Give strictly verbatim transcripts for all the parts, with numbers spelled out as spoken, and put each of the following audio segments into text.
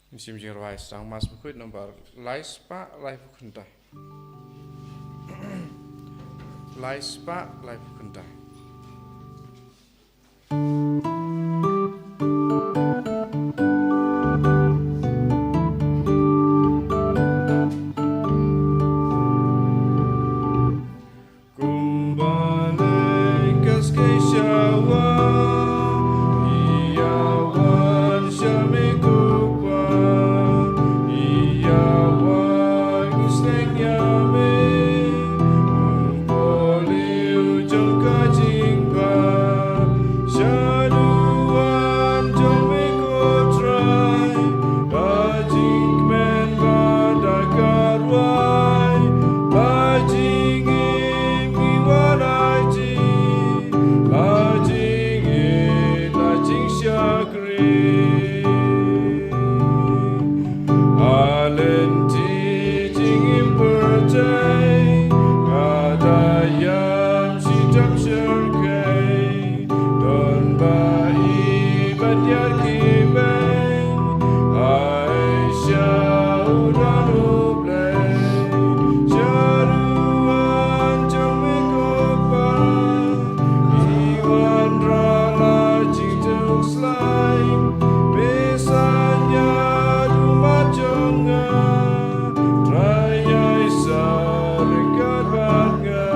Ngi shim jingrwai sang Mass Bakhuid number lai spah laiphew khyndai. Lai spah laiphew khyndai. Kumba leh ka skei shawa, ïa wan sha me ko Kpa, ïa wan sngewthuh ïa me, u pule u jong ka jingpang, shaduwan jong me ko Trai, ba jingkmen bad ka rwai, ba jingim ngi wan ai ji, ba jingïeit la jingshakri. Ha lynti jingim pyrthei, ka da ïam shitom syrkhei, don ba i bad ïa ki beiñ, ai sha u don U Blei, shaduwan jong me ko Kpa, i wanrah la jingtynjuh slai, me saiñ ïa u mat jong nga, Trai ïai sah ryngkat bad nga.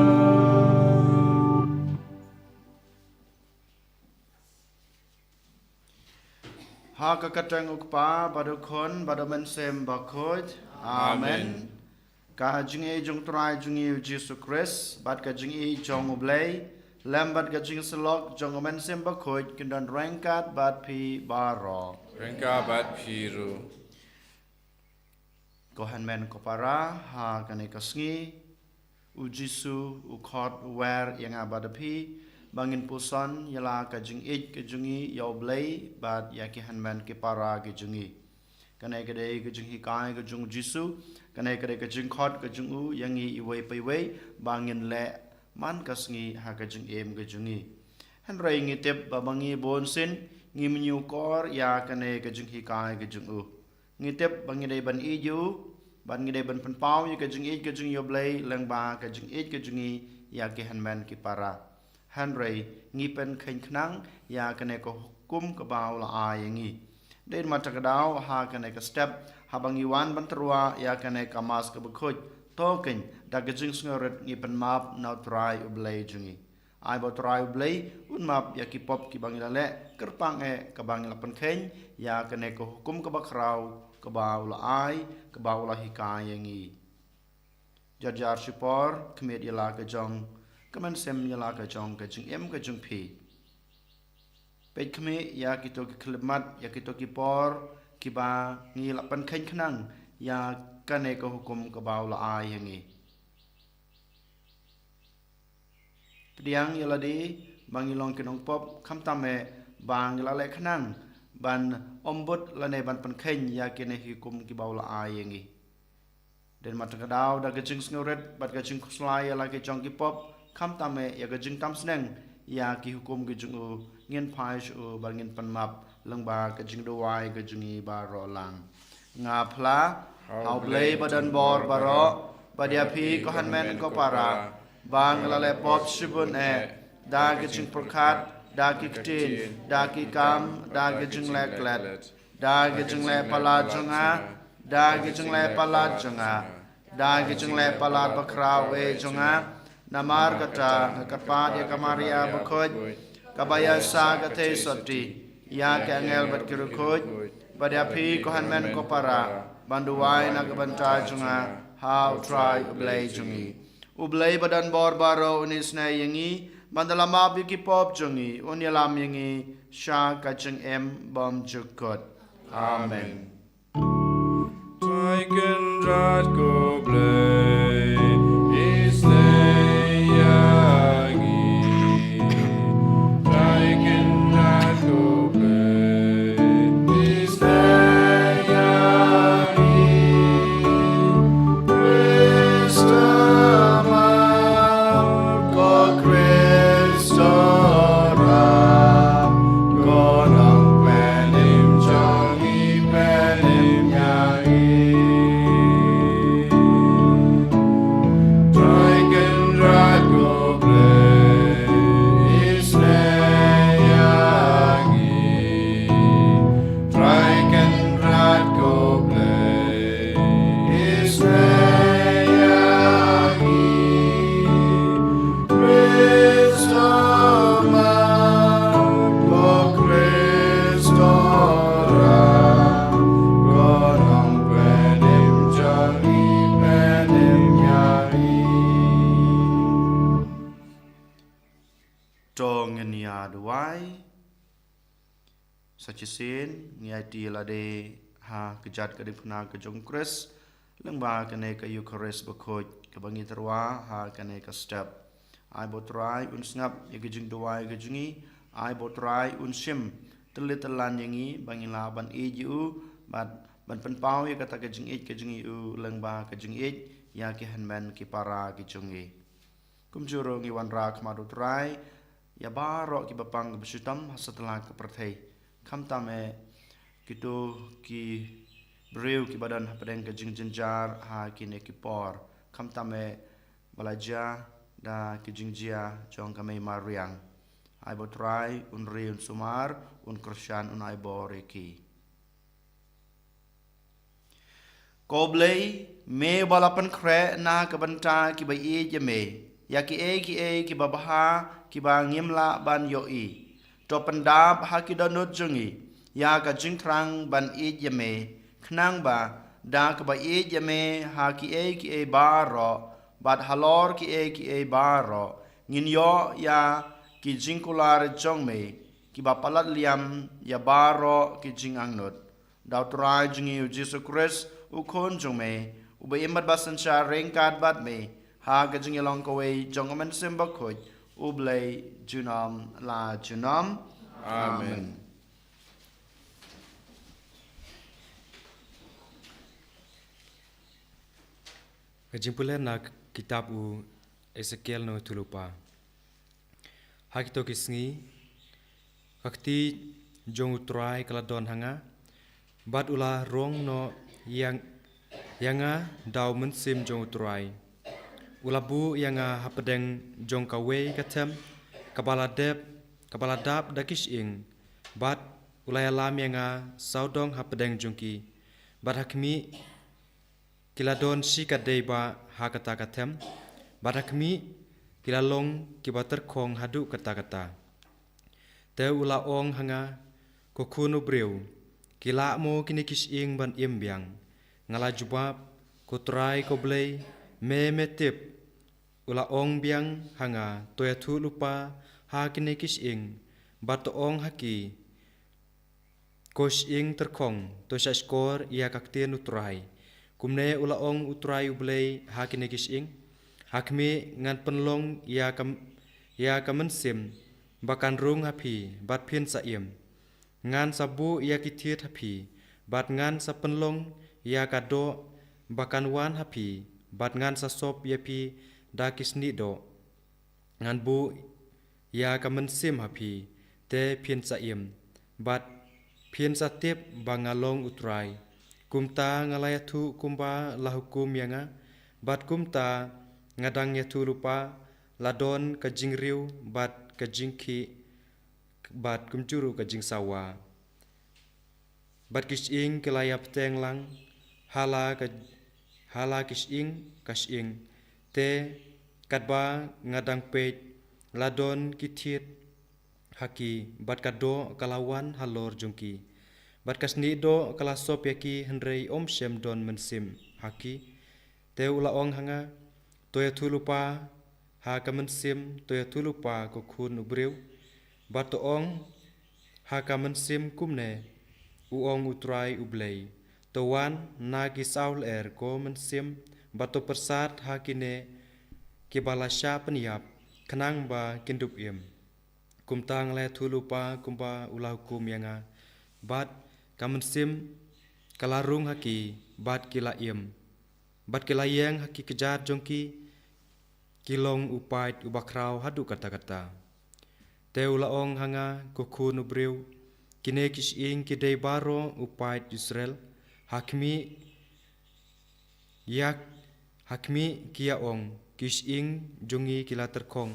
Ha ka kyrteng U Kpa, bad U Khun, bad U Mynsiem Bakhuid. Amen. Amen. Ka jingïeit jong U Trai jong ngi U Jisu Khrist, bad ka jingïeit jong U Blei, lem bad ka jingsyllok jong U Mynsiem Bakhuid, kin don ryngkat bad phi baroh. Ryngkat bad phi ruh. Ko hynmen ko para, ha kane ka sngi, U Jisu u khot u wer ïa nga bad ïa phi, ba ngin puson ïa la ka jingïeit ka jong ngi ïa U Blei bad ïa ki hynmen ki para ki jong ngi. Kane ka dei ka jinghikai ka jong U Jisu, kane ka dei ka jingkhot ka jong u ïa ngi iwei pa iwei, ba ngin leh man ka sngi ha ka jingim ka jong ngi. Hynrei ngi tip ba ma ngi bunsien, ngim ñiewkor ïa kane ka jinghikai ka jong u. Ngi tip ba ngi dei ban ïeit ïa u, bad ngi dei ban pynpaw ïa ka jingïeit ka jong U Blei, lyngba ka jingïeit ka jong ngi ïa ki hynmen ki para. Hynrei ngi pynkheiñ khnang ïa kane ka hukum kaba u la ai ïa ngi. Dei namar kata ka daw ha kane ka step, haba ngi wan ban tyrwa ïa kane ka Mass kaba khuid, to kein da ka jingsngewrit ngi pynmap na U Trai U Blei jong ngi. Ai ba U Trai U Blei un map ïa ki pop kiba ngi la leh, kyrpang eh kaba ngi la pynkheiñ ïa kane ka hukum kaba khraw kaba u la ai, kaba u la hikai ïa ngi. Jar jar shipor, khmih ïa la ka jong ka mynsiem, ïa la ka jong ka jingim ka jong phi. Peit khmih ïa kito ki khyllipmat, ïa kito ki por kiba ngi la pynkheiñ khnang ïa kane ka hukum kaba u la ai ïa ngi. Pdiang ïa lade ba ngi long ki nongpop, khamtam eh ba ngi la leh khnang ban ym bud lane ban pynkheiñ ïa kine ki hukum kiba u la ai ïa ngi. Dei namar kata ka daw, da ka jingsngewrit bad ka jingkhuslai ïa la ki jong ki pop, khamtam eh ïa ka jingtam sneng ïa ki hukum ki jong u, ngin phai sha u bad ngin pynmap lyngba ka jingduwai ka jong ngi baroh lang. Nga phla ha U Blei ba don bor baroh, bad ïa phi ko hynmen ko para, ba nga la leh pop shibun eh, da ka jingpyrkhat, da ki ktien, da ki kam, da ka jingleh klet, da ka jingleh palat jong nga, da ka jingleh palat jong nga, da ka jingleh palat bakhraw eh jong nga. Namar kata nga kyrpad ïa ka Maria bakhuid, kaba ïaisah ka theisotti, ïa ki angel bad ki riewkhuid, bad ïa phi ko hynmen ko para, ban duwai na ka bynta jong nga ha U Trai U Blei jong ngi. U Blei ba don bor baroh un isynei ïa ngi, ban da la map ïa ki pop jong ngi, un ïalam ïa ngi sha ka jingim bymjukut. Amen. Trai Kynrad ko Blei, isynei ïa ngi. Trai Kynrad ko Blei, isynei ïa ngi. Khrist ma, ko Khrist ram, ko Nongpynim jong ngi, pynim Sa shisien ngi aiti lade ha kjat ka diengphna ka jong u Khrist lyngba kane ka Eukharist bakhuid kaba ngi tyrwa ha kane ka step. Ai ba u Trai un sngap ïa ka jingduwai ka jong ngi. Ai ba u Trai un shim tylli tyllan ïa ngi ba ngin lah ban ïeit ïa u bad ban pynpaw ïa kata ka jingïeit ka jong ngi ïa u lyngba ka jingïeit ïa ki hynmen ki para ki jong ngi. Kumjuh ruh ngi wanrah khmat u Trai ïa baroh kiba pang kiba shitom ha satlak ka pyrthei, khamtam eh kito ki briew kiba don hapdeng ka jingjynjar ha kine ki por, khamtam eh ba la jia da ki jingjia jong ka mei mariang. Ai ba u Trai un ri un sumar, un kyrshan, un ai bor ïa ki. Ko Blei, me ba la pynkhreh na ka bynta kiba ïeit ïa me ïa kiei kiei kiba bha kiba ngim lah ban ïohi, to pyndap ha ki dohnud jong ngi ïa ka jingthrang ban ïeit ïa me, khnang ba da kaba ïeit ïa me ha kiei kiei baroh bad halor kiei kiei baroh ngin ïoh ïa ki jingkular jong me kiba palat liam ïa baroh ki jingangnud. Da u Trai jong ngi u Jisu Khrist, u Khun jong me, uba im bad ba synshar ryngkat bad me ha ka jingïalong kawei jong ka Mynsiem Bakhuid, U Blei junom la junom. Amen. Ka jingpule na kitab u Esekiel na u Thulupa. Ha kito ki sngi, ka kti jong u Trai ka la don ha nga, bad u la rong noh ïa, ïa nga da u Mynsiem jong u Trai. U la buh ïa nga hapdeng jong kawei ka them kaba la dep, kaba la dap da ki shyieng, bad u la ïalam ïa nga sawdong hapdeng jong ki. Bad ha khmih, ki la don shi katdei bah ha kata ka them, bad ha khmih, ki la long kiba tyrkhong haduh katta katta. Te u la ong ha nga, ko khun u briew, ki lah mo kine ki shyieng ban im biang? Nga la jubab, ko Trai ko Blei, me me tip. U la ong biang ha nga, to ïathuh lypa ha kine ki shyieng, bad to ong ha ki, ko shyieng tyrkhong, to shahshkor ïa ka ktien u Trai. Kumne u la ong u Trai u Blei ha kine ki shyieng, ha khmih, ngan pynlong ïa ka, ïa ka mynsiem ba kan rung ha phi, bad phin sa im. Ngan sa buh ïa ki thied ha phi, bad ngan sa pynlong ïa ka doh ba kan wan ha phi, bad ngan sa sop ïa phi da ki snieh doh. Ngan buh ïa ka mynsiem ha phi, te phin sa im, bad phin sa tip ba nga long u Trai. Kumta nga la ïathuh kumba la hukum ïa nga, bad kumta nga dang ïathuh lypa, la don ka jingriew bad ka jingkhih, bad kumjuh ruh ka jingsawa. Bad ki shyieng ki la ïa bteng lang ha la ka, ha la ki shyieng ka shyieng. Te katba nga dang peit, la don ki thied ha ki, bad ka doh ka la wan halor jong ki, bad ka snieh doh ka la sop ïa ki, hynrei ym shym don mynsiem ha ki. Te u la ong ha nga, to ïathuh lypa ha ka mynsiem, to ïathuh lypa, ko khun u briew, bad to ong ha ka mynsiem kumne, u ong u Trai u Blei, to wan na ki saw lyer, ko mynsiem, bad to pyrsad ha kine kiba la shah pynïap, khnang ba kin dup im. Kumta nga la ïathuh lypa kumba u la hukum ïa nga, bad ka mynsiem ka la rung ha ki, bad ki la im, bad ki la ïeng ha ki kjat jong ki, ki long u paid uba khraw haduh katta katta. Te u la ong ha nga, ko khun u briew, kine ki shyieng ki dei baroh u paid Israel. Ha khmih, ïa, ha khmih ki ïa ong, ki shyieng jong ngi ki la tyrkhong,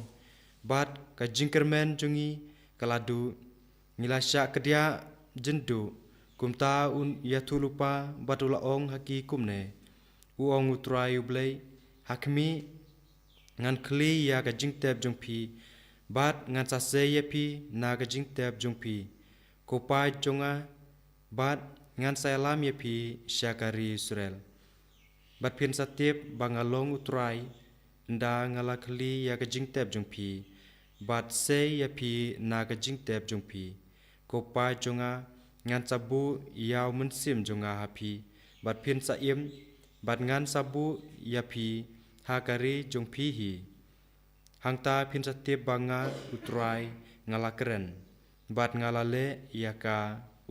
bad ka jingkyrmen jong ngi ka la duh. Ngi la shah kdiah jingduh. Kumta un ïathuh lypa bad u la ong ha ki kumne, u ong u Trai u Blei, ha khmih, ngan khlieh ïa ka jingtep jong phi, bad ngan sa sei ïa phi na ka jingtep jong phi, ko paid jong nga, bad ngan sa ïalam ïa phi sha ka ri Israel. Bad phin sa tip ba nga long u Trai, ynda nga la khlieh ïa ka jingtep jong phi, bad sei ïa phi na ka jingtep jong phi, ko paid jong nga, ngan sa buh ïa u mynsiem jong nga ha phi, bad phin sa im, bad ngan sa buh ïa phi ha ka ri jong phi hi. Hangta phin sa tip ba nga u Trai nga la kren, bad nga la leh ïa ka,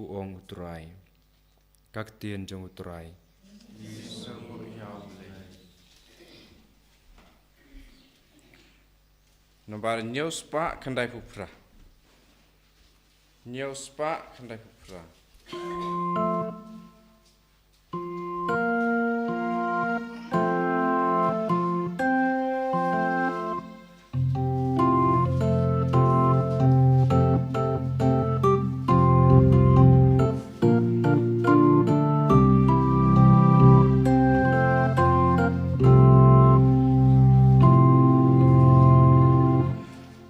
u ong u Trai. Ka ktien jong u Trai. Nambar hynñiew spah khyndai phew phra. Hynñiew spah khyndai phew phra.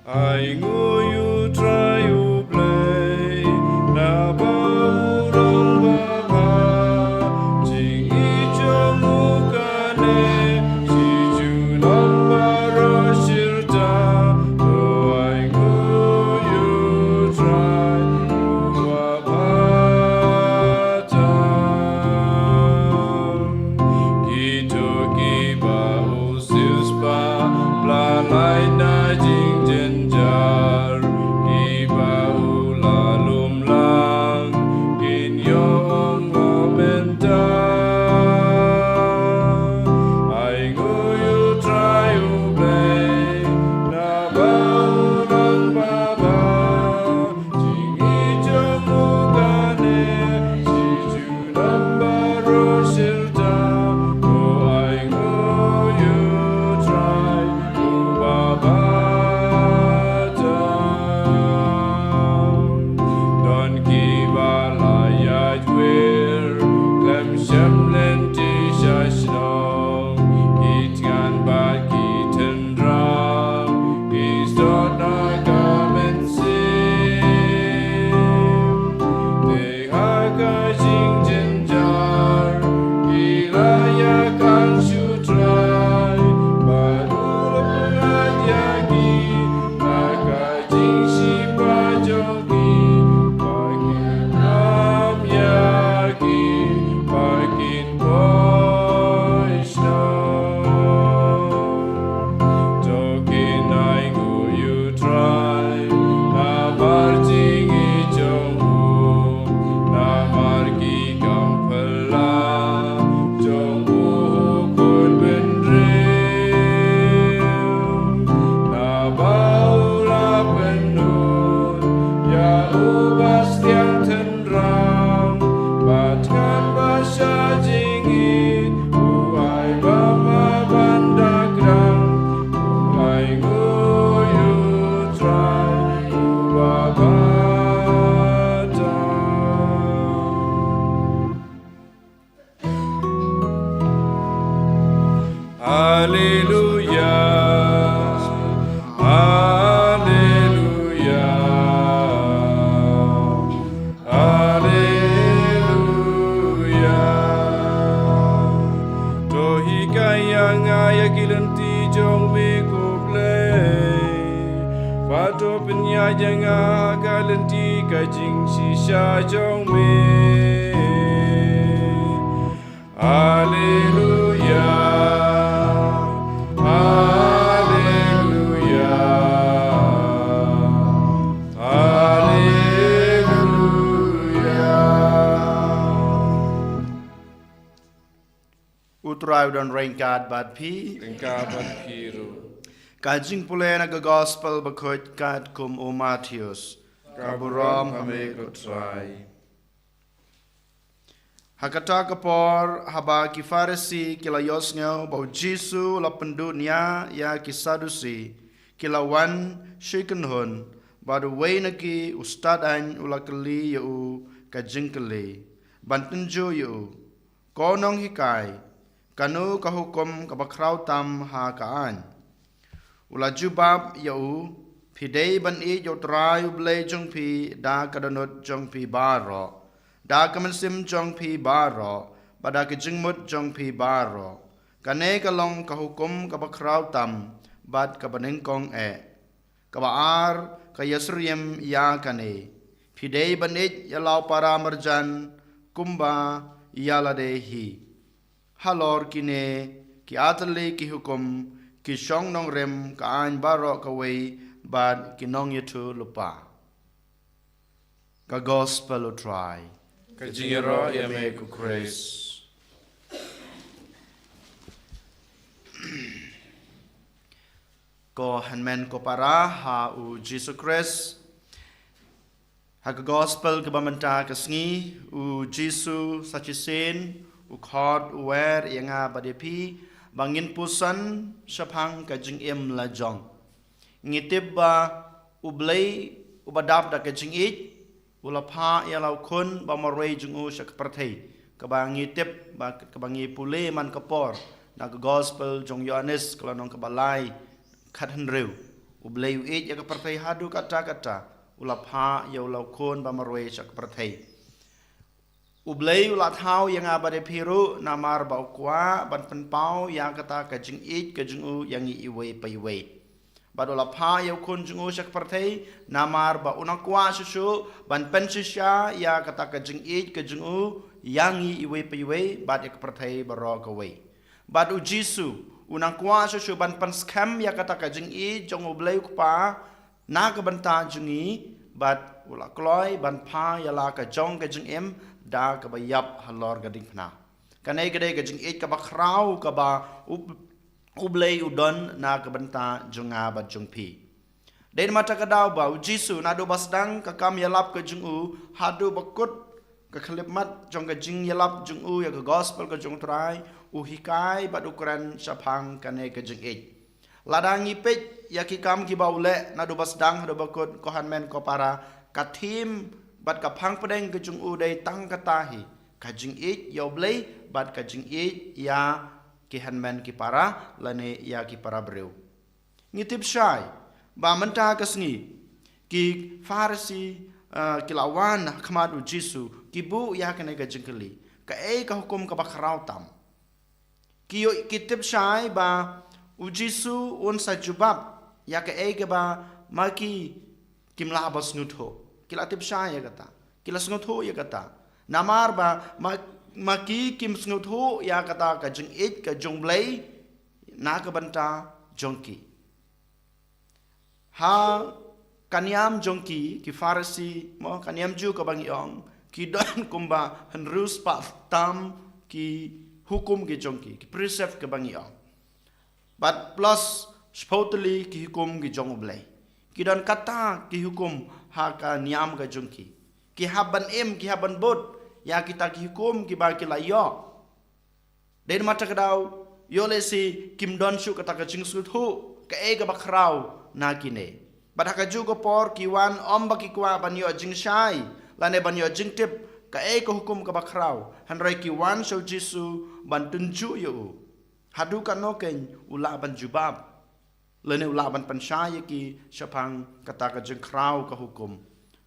Ai nguh ïa u Trai U Blei, naba u long babha, jingïeit jong u kane, shi junom baroh shirta, to ai nguh ïa u Trai, u babha tam. Kito kiba u siewspah, la lait na jingjynjar, kiba u la lum lang, kin ïoh ong mo mynta. Ai nguh ïa u Trai U Blei, naba u long babha, jingïeit jong u kane, shi junom baroh shirta, to ai nguh ïa u Trai, u babha tam. Don kiba la ïaid wir, khlem shem lynti sha shnong, ki thngan bad ki tynrai, ki sdot na ka mynsiem. Te ha ka jingjynjar, ki la ïakynduh sha u Trai, bad u la pyllait ïa ki, na ka jingshipang jong ki, ba kin ïam ïa ki, ba kin poi shnong. To kin ai nguh ïa u Trai, namar jingïeit jong u, namar ki kam phylla jong u ha u khun bynriew. Naba u la pynlut ïa u Bastian Tynrai, bad thngan bad sha jingïeit, u ai bam ha ban da kdang, u ai nguh ïa u Trai, u babha tam. Haleluia, haleluia, haleluia. To hikai ïa nga ïa ki lynti jong me ko Blei, bad to pynïaid ïa nga ha ka lynti ka jingshisha jong me. Haleluia, haleluia, haleluia. U Trai u don ryngkat bad phi. Ryngkat bad phi ruh. Ka jingpule na ka Gospel bakhuid katkum u Mathaios. Ka burom ha me ko Trai. Ha kata ka por, haba ki Pharisi ki la ïohsngew ba u Jisu u la pynduh nia ïa ki Sadusi, ki la wan sha kynhun, bad uwei na ki u stad aiñ u la kylli ïa u ka jingkylli, ban tynjuh ïa u, Ko nonghikai, kano ka hukum kaba khraw tam ha ka aiñ? U la jubab ïa u, Phi dei ban ïeit ïa u Trai u Blei jong phi da ka dohnud jong phi baroh, da ka mynsiem jong phi baroh, bad da ka jingmut jong phi baroh. Kane ka long ka hukum kaba khraw tam bad kaba nyngkong eh. Kaba ar ka ïasyriem ïa kane: Phi dei ban ïeit ïa la u para marjan kumba ïa lade hi. Halor kine ki artylli ki hukum ki shong nongrim ka aiñ baroh kawei bad ki nongïathuhlypa. Ka Gospel u Trai. Ka jingïaroh ïa me ko Khrist. Ko hynmen ko para ha u Jisu Khrist. Ha ka Gospel kaba mynta ka sngi, u Jisu sa shisien u khot u wer ïa nga bad ïa phi ba ngin puson shaphang ka jingim la jong. Ngi tip ba U Blei uba dap da ka jingïeit u la phah ïa la u Khun ba marwei jong u sha ka pyrthei, kaba ngi tip ba, kaba ngi pule man ka por na ka Gospel jong Ïoannis ka lynnong kaba lai, khathynriew. U Blei u ïeit ïa ka pyrthei haduh katta katta, u la phah ïa u la u Khun ba marwei sha ka pyrthei. U Blei u la thaw ïa nga bad ïa phi ruh namar ba u kwah ban pynpaw ïa kata ka jingïeit ka jong u ïa ngi iwei pa iwei. Bad u la phah ïa u Khun jong u sha ka pyrthei namar ba u nang kwah shuh shuh ban pynshisha ïa kata ka jingïeit ka jong u ïa ngi iwei pa iwei bad ïa ka pyrthei baroh kawei. Bad u Jisu u nang kwah shuh shuh ban pynskhem ïa kata ka jingïeit jong U Blei u Kpa na ka bynta jong ngi, bad u la kloi ban phah ïa la ka jong ka jingim da kaba ïap halor ka diengphna. Kane ka dei ka jingïeit kaba khraw kaba U, U Blei u don na ka bynta jong nga bad jong phi. Dei namar kata ka daw ba u Jisu naduh ba sdang ka kam ïalap ka jong u haduh ba kut ka khyllipmat jong ka jingïalap jong u ïa ka Gospel ka jong u Trai, u hikai bad u kren shaphang kane ka jingïeit. Lada ngi peit ïa ki kam kiba u leh naduh ba sdang haduh ba kut, ko hynmen ko para, ka thim bad ka phang pdeng ka jong u dei tang kata hi, ka jingïeit ïa U Blei bad ka jingïeit ïa ki hynmen ki para lane ïa ki para briew. Ngi tip shai ba mynta ka sngi ki Pharisi, eh, ki la wan ha khmat u Jisu, ki buh ïa kane ka jingkylli, kaei ka hukum kaba khraw tam? Ki ïoh, ki tip shai ba u Jisu un sa jubab ïa kaei kaba ma ki kim lah ban sngewthuh. Ki la tip shai ïa kata, ki la sngewthuh ïa kata. Namar ba ma, ma ki kim sngewthuh ïa kata ka jingïeit ka jong U Blei na ka bynta jong ki. Ha ka niam jong ki, ki Pharisi, mo, ka niam Jiw kaba ngi ong, ki don kumba hynriew spah tam ki hukum ki jong ki, ki precept kaba ngi ong. Bad plus shiphew tylli ki hukum ki jong U Blei. Ki don kata ki hukum ha ka niam ka jong ki. Ki hap ban im, ki hap ban bud ïa kita ki hukum kiba ki la ïoh. Dei namar kata ka daw, ïoh lehse kim don shuh kata ka jingsngewthuh kaei kaba khraw na kine. Bad ha kajuh ka por ki wan ym ba ki kwah ban ïoh jingshai lane ban ïoh jingtip kaei ka hukum kaba khraw, hynrei ki wan sha u Jisu ban tynjuh ïa u. Haduh katno keiñ u lah ban jubab lane u lah ban pynshai ïa ki shaphang kata ka jingkhraw ka hukum.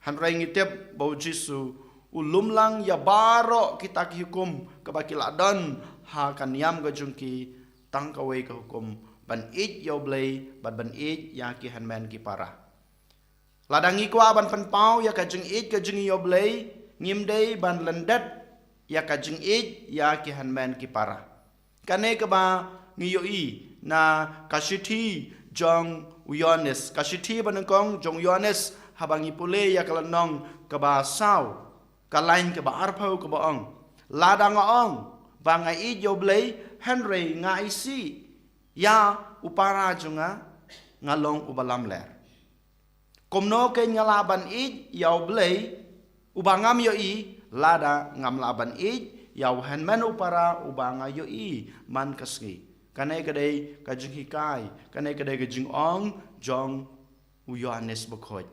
Hynrei ngi tip ba u Jisu u lum lang ïa baroh kita ki hukum kaba ki la don ha ka niam ka jong ki, tang kawei ka hukum ban ïeit ïa U Blei bad ban ïeit ïa ki hynmen ki para. Lada ngi kwah ban pynpaw ïa ka jingïeit ka jong ngi ïa U Blei, ngim dei ban lyndet ïa ka jingïeit ïa ki hynmen ki para. Kane kaba ngi ïohi na ka shithi jong u Ïoannis, ka shithi banyngkong jong u Ïoannis, haba ngi pule ïa ka lynnong kaba saw, ka lain kaba arphew kaba ong, lada nga ong ba nga ïeit ïa U Blei hynrei nga isih ïa u para jong nga, nga long uba lamler. Kumno keiñ nga lah ban ïeit ïa U Blei uba ngam ïohi, lada ngam lah ban ïeit ïa u hynmen u para uba nga ïohi man ka sngi? Kane ka dei ka jinghikai, kane ka dei ka jingong jong u Ïoannis Bakhuid.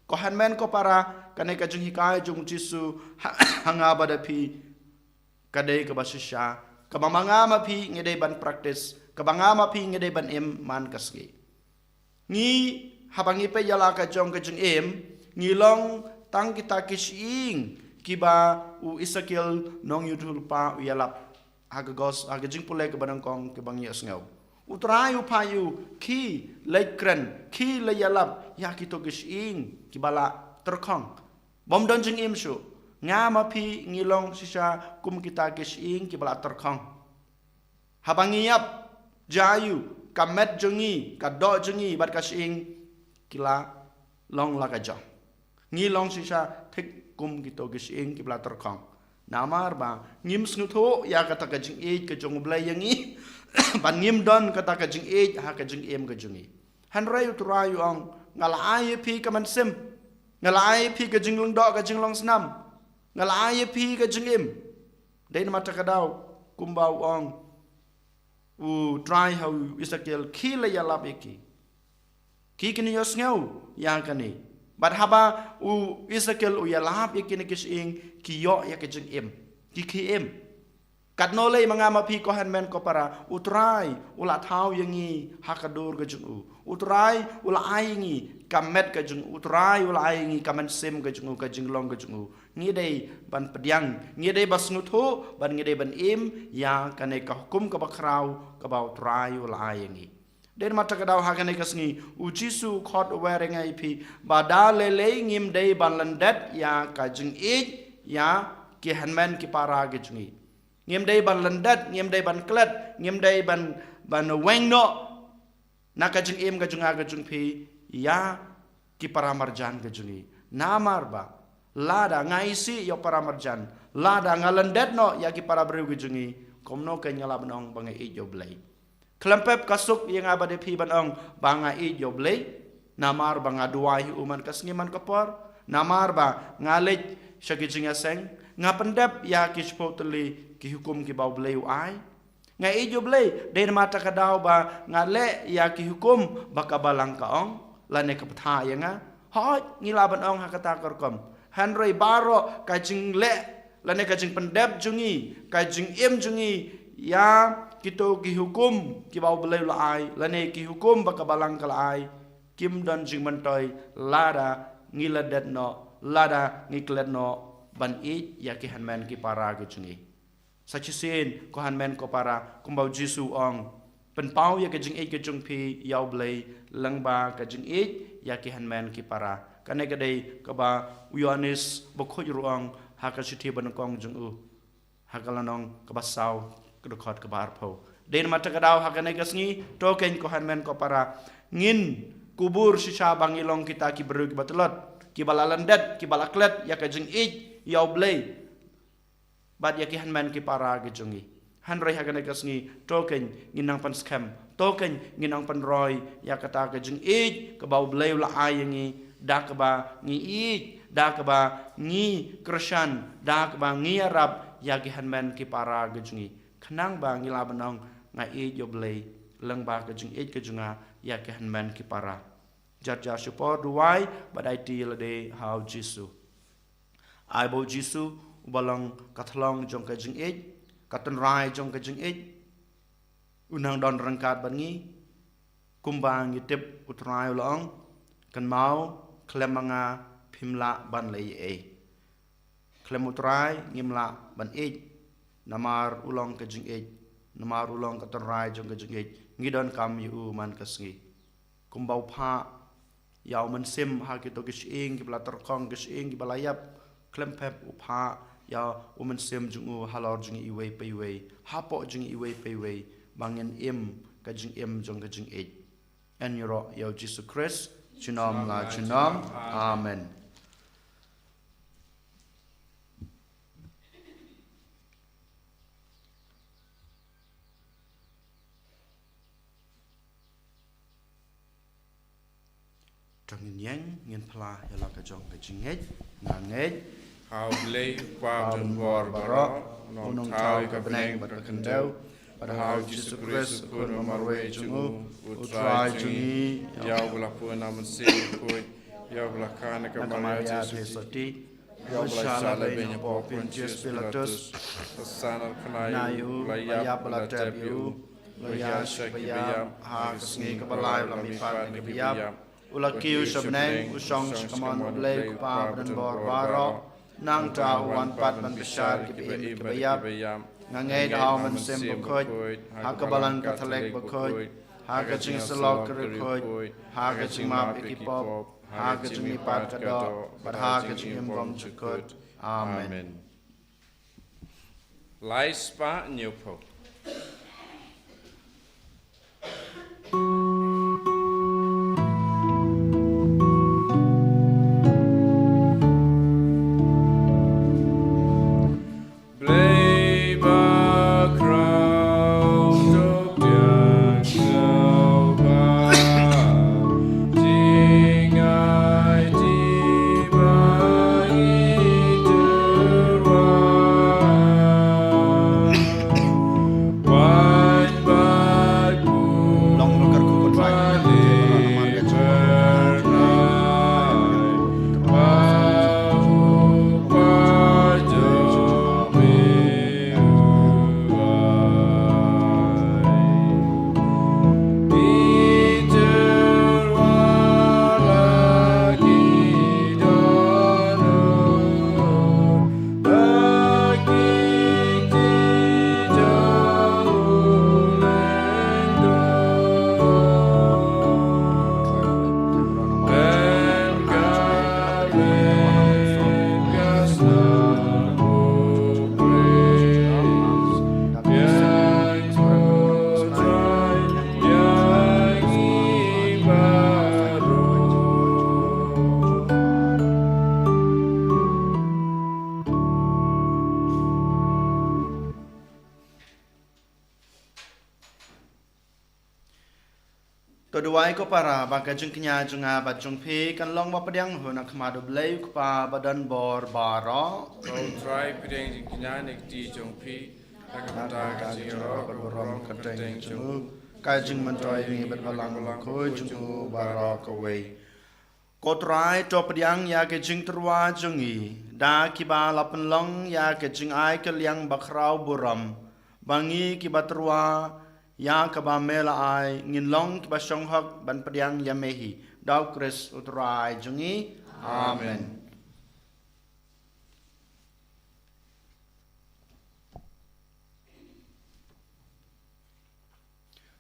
Ko hynmen ko para, kane ka jinghikai jong u Jisu ha, ha nga bad ha phi ka dei kaba shisha, kaba ma nga ma phi ngi dei ban practice, kaba nga ma phi ngi dei ban im man ka sngi. Ngi, haba ngi peit ïa la ka jong ka jingim, ngi long tang kita ki shyieng kiba u Esekiel nongïathuhlypa u ïalap ha ka gos, ha ka jingpule kaba nyngkong kaba ngi ïohsngew. U Trai u phah ïa u, khie leit kren, khie leit ïalap ïa kito ki shyieng kiba la tyrkhong. Bym don jingim shuh. Nga ma phi ngi long shisha kum kita ki shyieng kiba la tyrkhong. Haba ngi ïap, jia ïa u, ka met jong ngi, ka doh jong ngi bad ka shyieng ki la long la ka jong. Ngi long shisha thik kum kito ki shyieng kiba la tyrkhong. Namar ba ngim sngewthuh ïa kata ka jingïeit ka jong U Blei ïa ngi. Bad ngim don kata ka jingïeit ha ka jingim ka jong ngi. Hynrei U Trai u ong, nga la ai ïa phi ka mynsiem. Nga la ai ïa phi ka jinglyngdoh ka jinglongsnam. Nga la ai ïa phi ka jingim. Dei namar kata ka daw kumba u ong U Trai ha u Esekiel, khie la ïalap ïa ki. Ki kin ïohsngew ïa kane. Bad haba u Esekiel u ïalap ïa kine ki shyieng, ki ïoh ïa ka jingim. Ki khie im. Katno lei ma nga ma phi ko hynmen ko para, U Trai u la thaw ïa ngi ha ka dur ka jong u. U Trai u la ai ïa ngi ka met ka jong u. U Trai u la ai ïa ngi ka mynsiem ka jong u, ka jinglong ka jong u. Ngi dei ban pdiang, ngi dei ban sngewthuh, bad ngi dei ban im ïa kane ka hukum kaba khraw kaba U Trai u la ai ïa ngi. Dei namar kata ka daw ha kane ka sngi U Jisu u khot u wer ïa nga ïa phi ba da lei lei ngim dei ban lyndet ïa ka jingïeit ïa ki hynmen ki para ki jong ngi. Ngim dei ban lyndet, ngim dei ban klet, ngim dei ban, ban weng noh na ka jingim ka jong nga ka jong phi ïa ki para marjan ka jong ngi. Namar ba lada nga isih ïa u para marjan, lada nga lyndet noh ïa ki para briew ka jong ngi, kumno keiñ nga lah ban ong ba nga ïeit ïa U Blei? Khlem pep ka suk ïa nga bad ïa phi ban ong ba nga ïeit ïa U Blei, namar ba nga duwai ha u man ka sngi man ka por, namar ba nga leit sha ki jingïaseng, nga pyndep ïa ki shiphew tylli ki hukum kiba U Blei u ai. Nga ïeit ïa U Blei, dei namar kata ka daw ba nga leh ïa ki hukum ba ka Balang ka ong, lane ka bthah ïa nga. Hooid, ngi lah ban ong ha kata ka rukom. Hynrei baroh ka jingleh, lane ka jingpyndep jong ngi, ka jingim jong ngi ïa kito ki hukum kiba U Blei u la ai, lane ki hukum ba ka Balang ka la ai, kim don jingmyntoi lada ngi lyndet noh, lada ngi klet noh ban ïeit ïa ki hynmen ki para ki jong ngi. Sa shisien ko hynmen ko para, kumba U Jisu u ong, pynpaw ïa ka jingïeit ka jong phi ïa U Blei lyngba ka jingïeit ïa ki hynmen ki para. Kane ka dei kaba u Ïoannis Bakhuid ruh u ong ha ka shithi banyngkong jong u, ha ka lynnong kaba saw, ka dkhot kaba arphew. Dei namar kata ka daw ha kane ka sngi, to keiñ ko hynmen ko para, ngin kubur shisha ba ngi long kita ki briew kiba tlot, kiba la lyndet, kiba la klet ïa ka jingïeit ïa U Blei bad ïa ki hynmen ki para ki jong ngi. Hynrei ha kane ka sngi, to keiñ ngin nang pynskhem, to keiñ ngin nang pynroi ïa kata ka jingïeit kaba U Blei u la ai ïa ngi, da kaba ngi ïeit, da kaba ngi kyrshan, da kaba ngi ïarap ïa ki hynmen ki para ki jong ngi. Khnang ba ngi lah ban ong, nga ïeit ïa U Blei lyngba ka jingïeit ka jong nga ïa ki hynmen ki para. Jar jar shipor duwai bad aiti ïa lade ha U Jisu. Ai ba U Jisu, uba long ka thlong jong ka jingïeit, ka tynrai jong ka jingïeit, u nang don ryngkat bad ngi, kumba ngi tip U Trai u la ong, kynmaw, khlem ma nga phim lah ban leh ei ei. Khlem U Trai ngim lah ban ïeit, namar u long ka jingïeit, namar u long ka tynrai jong ka jingïeit, ngi donkam ïa u man ka sngi. Kumba u phah ïa u mynsiem ha kito ki shyieng kiba la tyrkhong, ki shyieng kiba la ïap, khlem pep u phah ïa u mynsiem jong u halor jong ngi iwei pa iwei, hapoh jong ngi iwei pa iwei, ba ngin im ka jingim jong ka jingïeit. Yn ïaroh ïa U Jisu Khrist junom la junom. Amen. To ngin ïeng, ngin phla ïa la ka jong ka jingngeit. Nga ngeit ha U Blei U Kpa badonbor baroh, U nongthaw ïa ka bneng bad ka khyndew, bad ha U Jisu Khrist, U Khun ba marwei jong u, U Trai jong ngi, ïa uba la pun na U Mynsiem Bakhuid, ïa uba la kha na ka Maria Theisotti, ïa uba la shah lehbeiñ hapoh Pontius Pilatus, la san ar khynnai, la ïap, la tep ïa u, la ïaid sha kiba ïap, ha ka sngi kaba lai la mihpat na kiba ïap. U la kiew sha bneng, u shong sha kamon U Blei U Kpa badonbor baroh. Nangta u wan pat ban bishar kiba im kiba ïap. Nga ngeit ha U Mynsiem Bakhuid, ha ka Balang Katholik bakhuid, ha ka jingïasyllok ki riewkhuid, ha ka jingmap ïa ki pop, ha ka jingmihpat ka doh, bad ha ka jingim bymjukut. Amen. Lai spah hynñiewphew. Blei ba khraw, to pdiang sngewbha, jingaiti ba ngi tyrwa. Wan bad u Long nukar ku kutrai. Malik Bernai, ba u pa jong me. To duwai ko para ba ka jingkñia jong nga bad jong phi kan long ba pdiang hun ha khmat U Blei U Kpa ba don bor baroh. Ko Trai pdiang jingkñia na ka kti jong phi, ha ka bynta ka jingïaroh bad burom ka kyrteng jong u, ka jingmyntoi ïa ngi bad balang bakhuid jong u baroh kawei. Ko Trai to pdiang ïa ka jingtyrwa jong ngi da kiba la pynlong ïa ka jingai kylliang bakhraw burom, ba ngi kiba tyrwa ïa kaba me la ai ngin long kiba shong hok ban pdiang ïa me hi. Da U Khrist U Trai jong ngi. Amen.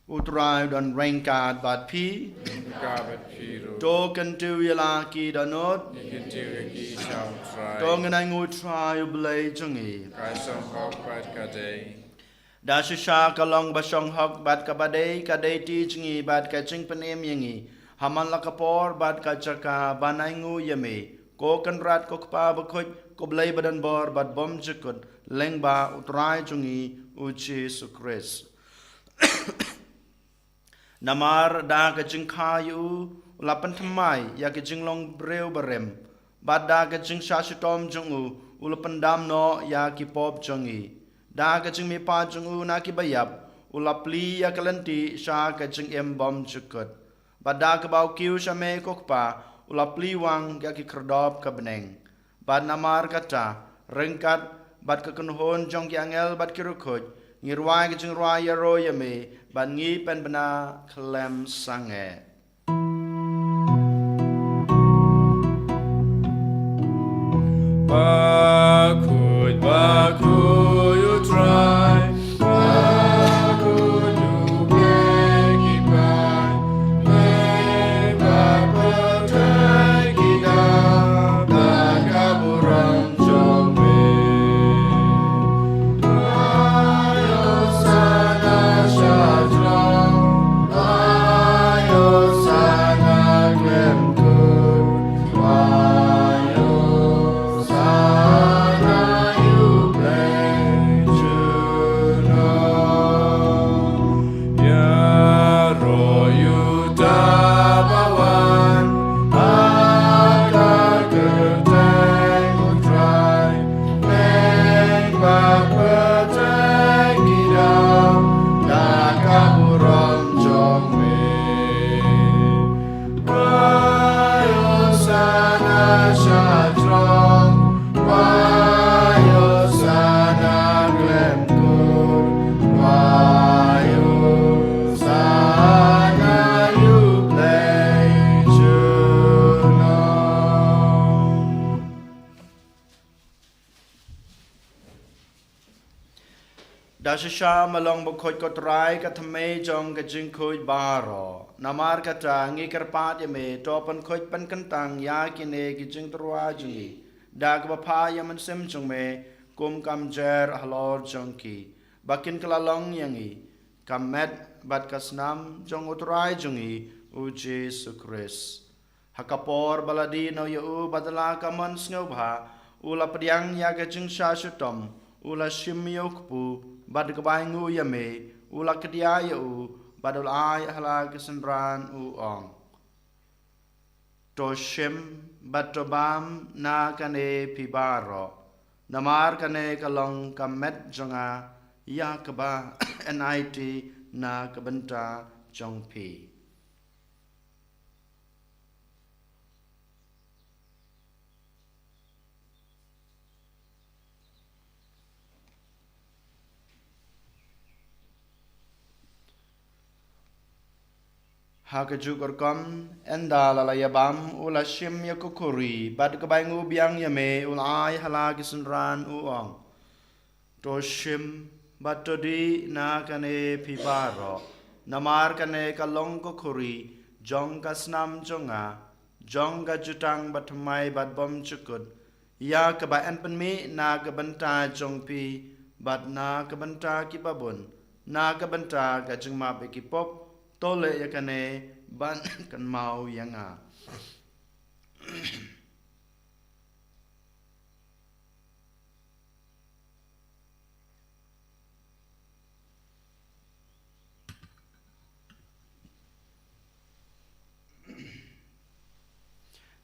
U Trai u don ryngkat bad phi. Ryngkat bad phi ruh. To kyntiew ïa la ki dohnud. Ngi kyntiew ïa ki sha U Trai. To ngin ainguh U Trai U Blei jong ngi. Ka shong hok bad ka dei. Da shisha ka long ba shong hok bad kaba dei, ka dei ti jong ngi bad ka jingpynim ïa ngi ha man la ka por bad ka jaka ban ainguh ïa me, ko Kynrad ko Kpa bakhuid, ko Blei ba don bor bad bymjukut, lyngba U Trai jong ngi U Jisu Khrist. Namar da ka jingkha ïa u, u la pynthymmai ïa ka jinglong briew barim, bad da ka jingshah shitom jong u, u la pyndam noh ïa ki pop jong ngi. Da ka jingmihpat jong u na kiba ïap, u la plie ïa ka lynti sha ka jingim bymjukut. Bad da kaba u kiew sha me ko Kpa, u la plie wang ïa ki khyrdop ka bneng. Bad namar kata, ryngkat bad ka kynhun jong ki angel bad ki riewkhuid, ngi rwai ka jingrwai ïaroh ïa me, bad ngi pynbna khlem sangeh. Bakhuid, bakhuid U Trai, bakhuid U Blei ki paid, me ba pyntrei ki daw da ka burom jong me. Ai Hosana sha jrong, ai Hosana khlem kut, ai Hosana Da shisha ma long bakhuid ko Trai ka thymmei jong ka jingkhuid baroh. Namar kata ngi kyrpad ïa me, to pynkhuid pynkyntang ïa kine ki jingtyrwa jong ngi da kaba phah ïa u Mynsiem jong me kum ka mjer halor jong ki, ba kin kylla long ïa ngi ka met bad ka snam jong u Trai jong ngi, u Jisu Khrist. Ha ka por ba la die noh ïa u bad la ka mon sngewbha, u la pdiang ïa ka jingshah shitom, u la shim ïa u kpu bad kaba ainguh ïa me, u la kdiah ïa u bad u la ai ha la ki synran, u ong: To shim bad to bam na kane phi baroh, namar kane ka long ka met jong nga, ïa kaba yn aiti na ka bynta jong phi. Ha kajuh ka rukom, ynda la la ïa bam, u la shim ïa ka khuri bad kaba ainguh biang ïa me, u la ai ha la ki synran, u ong: To shim bad to dih na kane phi baroh, namar kane ka long ka khuri jong ka snam jong nga, jong ka jutang bathymmai bad bymjukut, ïa kaba yn pynmih na ka bynta jong phi bad na ka bynta kiba bun, na ka bynta ka jingmap ïa ki pop. To leh ïa kane ban kynmaw ïa nga.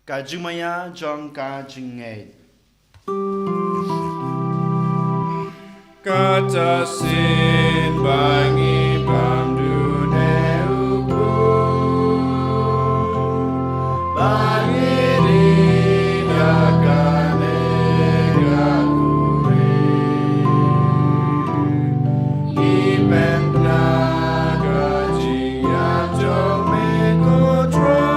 Ka jingmaïa jong ka jingngeit. Kata shisien ba ngi bam dune u kpu, ba ngi dih da kane ka khuri, ngi pynbna ka jingïap jong me, ko Trai.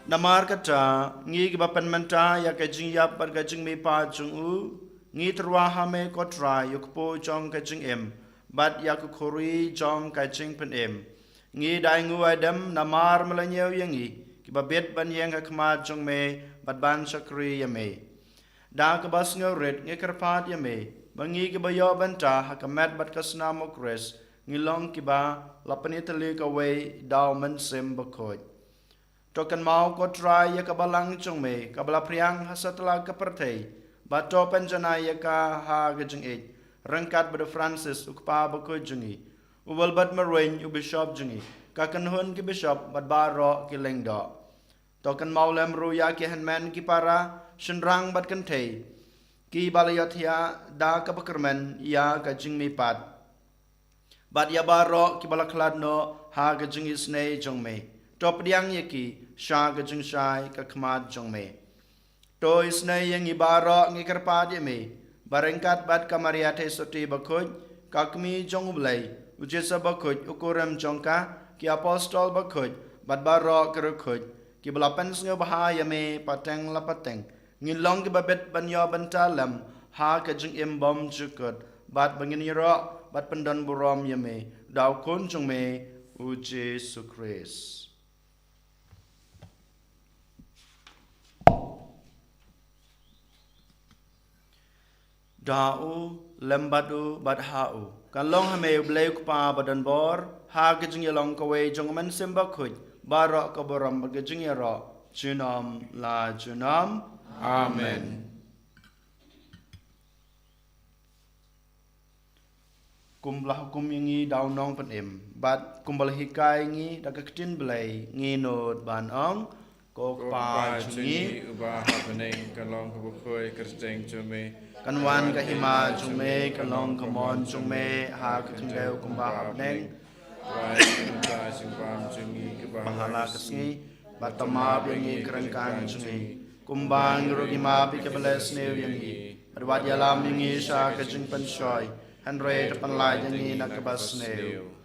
Namar kata, ngi kiba pynmynta ïa ka jingïap bad ka jingmihpat jong u, ngi tyrwa ha me ko Trai, ïa u kpu jong ka jingim bad ïa ka khuri jong ka jingpynim. Ngi da ainguh aidem namar me la ñiew ïa ngi kiba bit ban ïeng ha khmat jong me bad ban shakri ïa me. Da kaba sngewrit ngi kyrpad ïa me ba ngi kiba ïoh bynta ha ka met bad ka snam u Khrist, ngi long kiba la pynïatylli kawei da u Mynsiem Bakhuid. To kynmaw ko Trai ïa ka balang jong me kaba la phriang ha satlak ka pyrthei, bad to pynjanai ïa ka ha ka jingïeit, ryngkat bad u Francis u kpa bakhuid jong ngi, u Wilbert Marwein u bishop jong ngi, ka kynhun ki bishop bad baroh ki lyngdoh. To kynmaw lem ruh ïa ki hynmen ki para, shynrang bad kynthei, kiba la ïohthiah da kaba kyrmen ïa ka jingmihpat, bad ïa baroh kiba la khlad noh ha ka jingisynei jong me. To pdiang ïa ki sha ka jingshai ka khmat jong me. To isynei ïa ngi baroh, ngi kyrpad ïa me, ba ryngkat bad ka Maria Theisotti bakhuid, ka Kmie jong u Blei, u Joseph bakhuid u kurim jong ka, ki apostol bakhuid bad baroh ki riewkhuid kiba la pynsngewbha ïa me pateng la pateng, ngin long kiba bit ban ïoh bynta lem ha ka jingim bymjukut, bad ba ngin ïaroh bad pyndonburom ïa me da u Khun jong me, u Jisu Khrist. Da u, lem bad u, bad ha u, kan long ha me u Blei u Kpa badonbor, ha ka jingïalong kawei jong u Mynsiem Bakhuid, baroh ka burom bad ka jingïaroh junom la junom. Amen. Kumba la hukum ïa ngi da u Nongpynim, bad kumba la hikai ïa ngi da ka ktien Blei, ngi nud ban ong: Ko Kpa jong ngi uba ha bneng, ka long kaba khuid ka kyrteng jong me. Kan wan ka hima jong me, ka long ka mon jong me ha ka khyndew kumba ha bneng. Pynban ka bynta jingbam jong ngi kaba ha la ka sngi, bad to map ïa ngi ki ryngkang jong ngi, kumba ngi ruh ngi map ïa kiba leh sniew ïa ngi. Bad wat ïalam ïa ngi sha ka jingpynshoi, hynrei to pynlait ïa ngi na kaba sniew.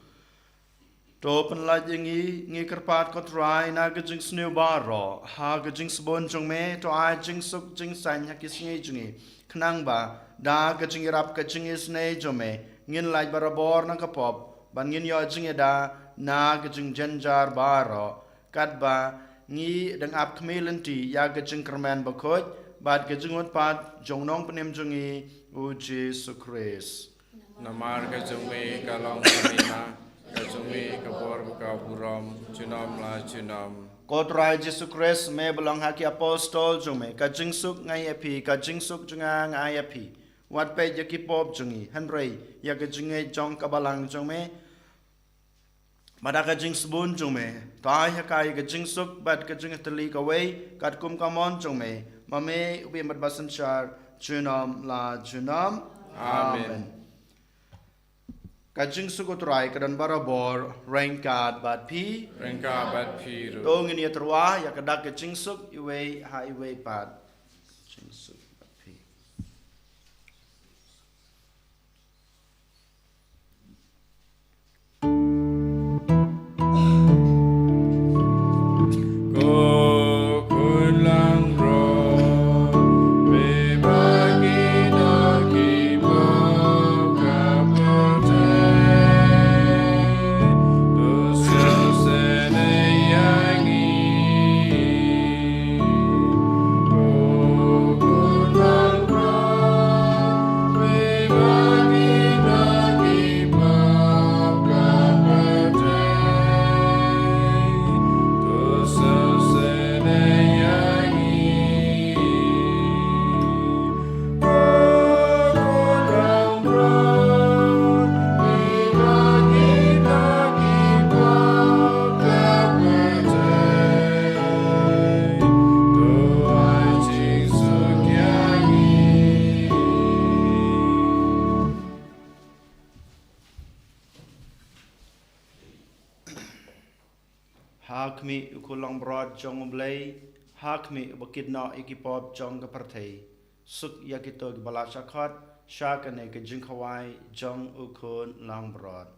To pynlait ïa ngi, ngi kyrpad ko Trai na ka jingsniew baroh, ha ka jingsbun jong me, to ai jingsuk jingsaiñ ha ki sngi jong ngi. Khnang ba, da ka jingïarap ka jingisynei jong me, ngin lait barabor na ka pop, ban ngin ïoh jingïada, na ka jingjynjar baroh. Katba, ngi dang ap khmih lynti, ïa ka jingkyrmen bakhuid, bad ka jingutpat, jong u nongpynim jong ngi, u Jisu Khrist. Namar ka jong me ka long ka hima, ka jong me ka bor bad ka burom, junom la junom. Ko Trai Jisu Khrist, me ba long ha ki apostol jong me, ka jingsuk nga ai ïa phi, ka jingsuk jong nga nga ai ïa phi. Wat peit ïa ki pop jong ngi, hynrei, ïa ka jingngeit jong ka balang jong me, bad da ka jingsbun jong me, to ai ha ka ïa ka jingsuk, bad ka jingïatylli kawei, katkum ka mon jong me, ma me, u bym bad basynshar, junom la junom. Amen. Amen. Ka jingsuk u Trai, ka don barabor, ryngkat bad phi. Ryngkat bad phi ruh. To ngin ïa tyrwa, ïa ka dak ka jingsuk, iwei ha iwei pat. Jingsuk bad phi. Ha khmih u khun langbrot jong U Blei, ha khmih uba kit noh ïa ki pop jong ka pyrthei. Suk ïa kito kiba la shah khot, sha kane ka jingkhawai jong u khun langbrot.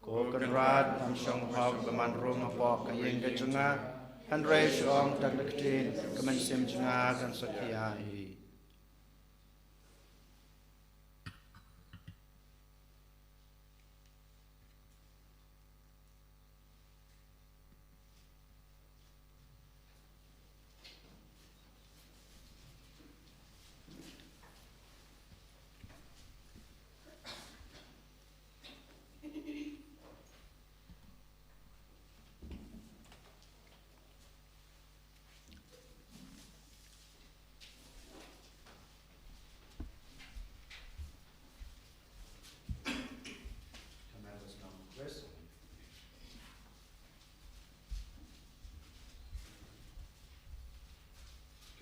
Ko Kynrad, ngam shong hok ban rung hapoh ka ïing ka jong nga, hynrei shu ong tang da ka ktien, ka mynsiem jong nga kan sa khia hi.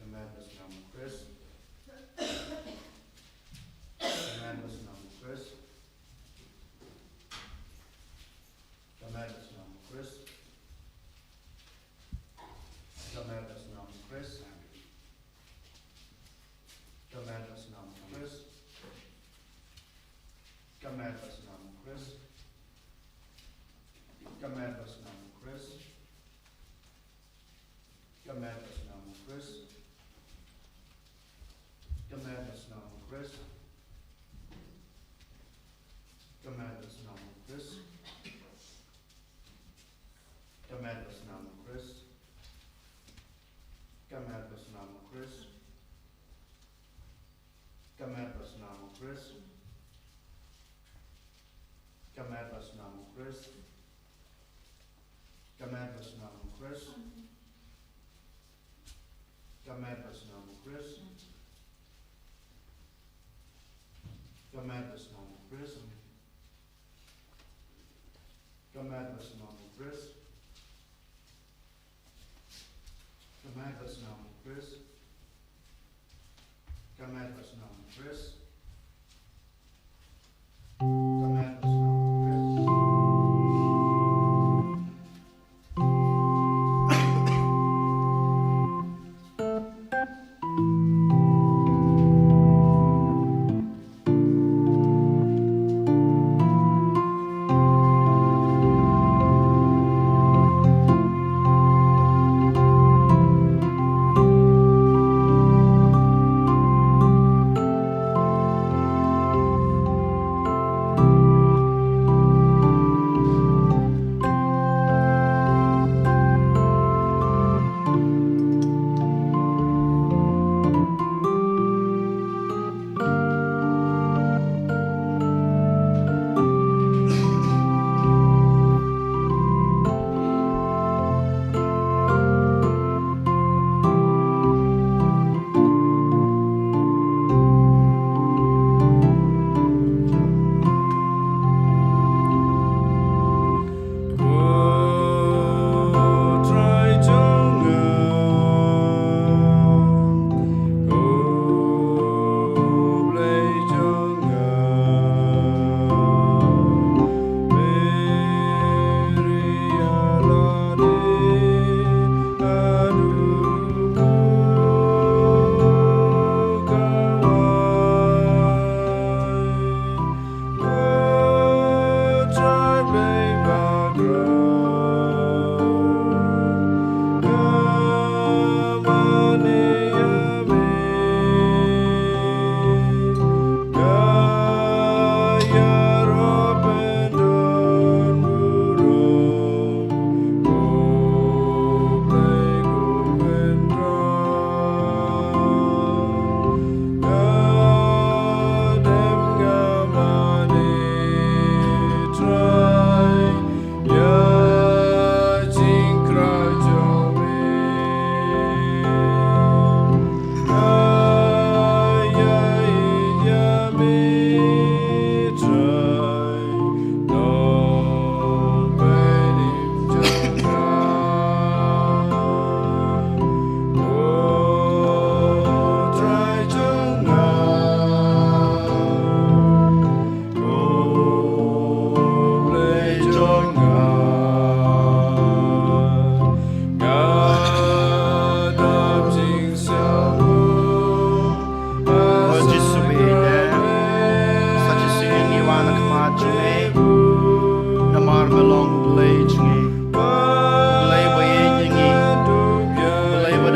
Ka met da snam u Khrist. Ka met da snam u Khrist. Ka met da snam u Khrist. Ka met da snam u Khrist. Ka met da snam u Khrist. Ka met da snam u Khrist. Ka met da snam u Khrist. Ka met da snam u Khrist. Ka met da snam u Khrist. Ka met da snam u Khrist. Ka met da snam u Khrist. Ka met da snam u Khrist. Ka met da snam u Khrist. Ka met da snam u Khrist. Ka met da snam u Khrist.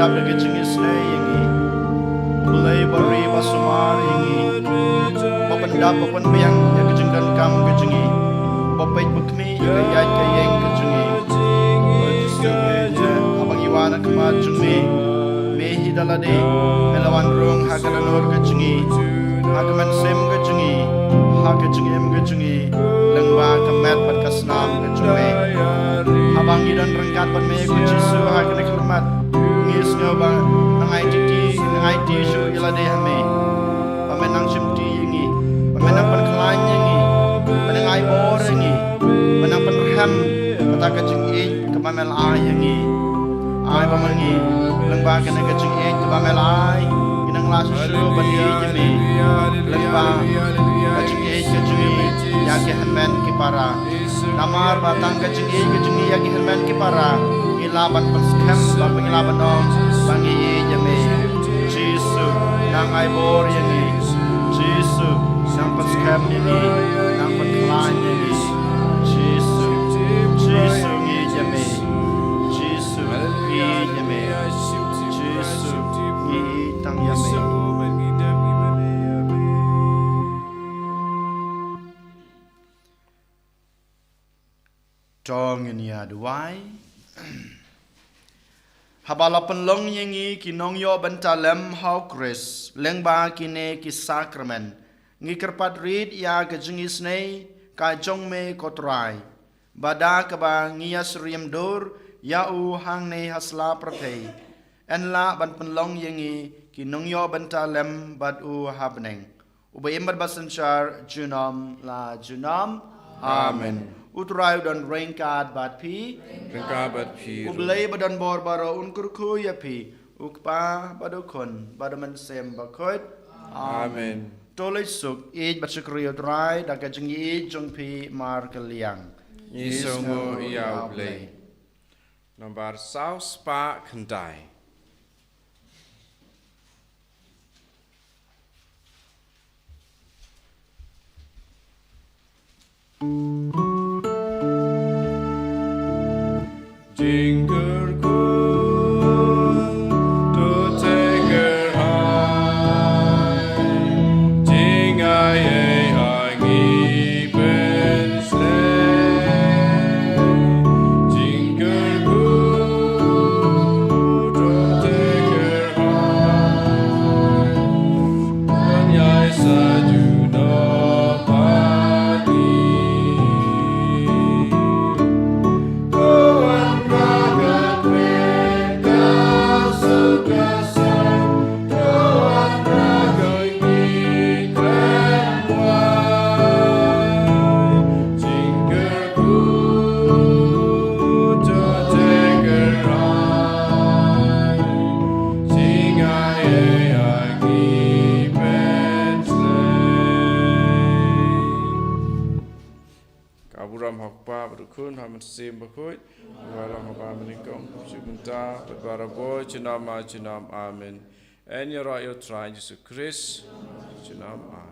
Ka jingisynei ïa ngi. Blei ba ri ba sumar ïa ngi. Ba pyndap ba pynbiang ïa ka jingdonkam ka jong ngi. Ba peit ba khmih ïa ka ïaid ka ïeng ka jong ngi. Haba ngi wan ha khmat jong me, me hi da lade me la wan rung ha ka dohnud ka jong ngi, ha ka mynsiem ka jong ngi, ha ka jingim ka jong ngi, lyngba ka met bad ka snam ka jong me. Haba ngi don ryngkat bad me ko Jisu ha kane ka khmat, ngi sngew ba nang aiti, nang aiti shuh ïa lade ha me. Ba me nang shimti ïa ngi, ba me nang pynkhlaiñ ïa ngi, ba me nang ai bor ïa ngi, ba me nang pynrhem kata ka jingïeit kaba me la ai ïa ngi. Ai ba ma ngi lyngba kane ka jingïeit kaba me la ai, ngi nang lah shuh shuh ban ïeit ïa me. Lyngba ka jingïeit ka jong ngi ïa ki hynmen ki para. Namar ba tang ka jingïeit ka jong ngi ïa ki hynmen ki para, ngi lah ban pynskhem, ba ngi lah ban ong ba ngi ïeit ïa me. Jisu, nang ai bor ïa ngi. Jisu, nang pynskhem ïa ngi, nang pynkhlaiñ ïa ngi. Jisu, Jisu, ngi ïeit ïa me. Jisu, ngi ïeit ïa me. Jisu, ngi ïeit tang ïa me. To ngin ïa duwai. Haba la pynlong ïa ngi ki nongïoh bynta lem ha u Khrist lyngba kine ki sakramen, ngi kyrpad rit ïa ka jingisynei ka jong me ko Trai. Ba da kaba ngi ïa syriem dur ïa u hangne ha sla pyrthei, yn lah ban pynlong ïa ngi ki nongïoh bynta lem bad u ha bneng. Uba im bad ba synshar junom la junom. Amen. Amen. U Trai u don ryngkat bad phi. Ryngkat bad phi ruh. U Blei ba don bor baroh un kyrkhu ïa phi. U Kpa bad u Khun bad u Mynsiem Bakhuid. Amen. Amen. To leit suk, ïeit bad shakri ïa u Trai da ka jingïeit jong phi markylliang. Ngi sngewnguh ïa u Blei. Nombar saw spah khyndai. Jingkyrkhu to te kyrhai, jingai ei ha ngi pynslem. Jingkyrkhu to te kyrhai, pynïaid sa junom bad ngi. Ka burom ha u Kpa bad u Khun bad u Mynsiem Bakhuid. Ba long ha ba mynnyngkong, shu mynta bad barabor, junom ma junom. Amen. Yn ïaroh ïa u Trai Jisu Khrist. Junom. Amen.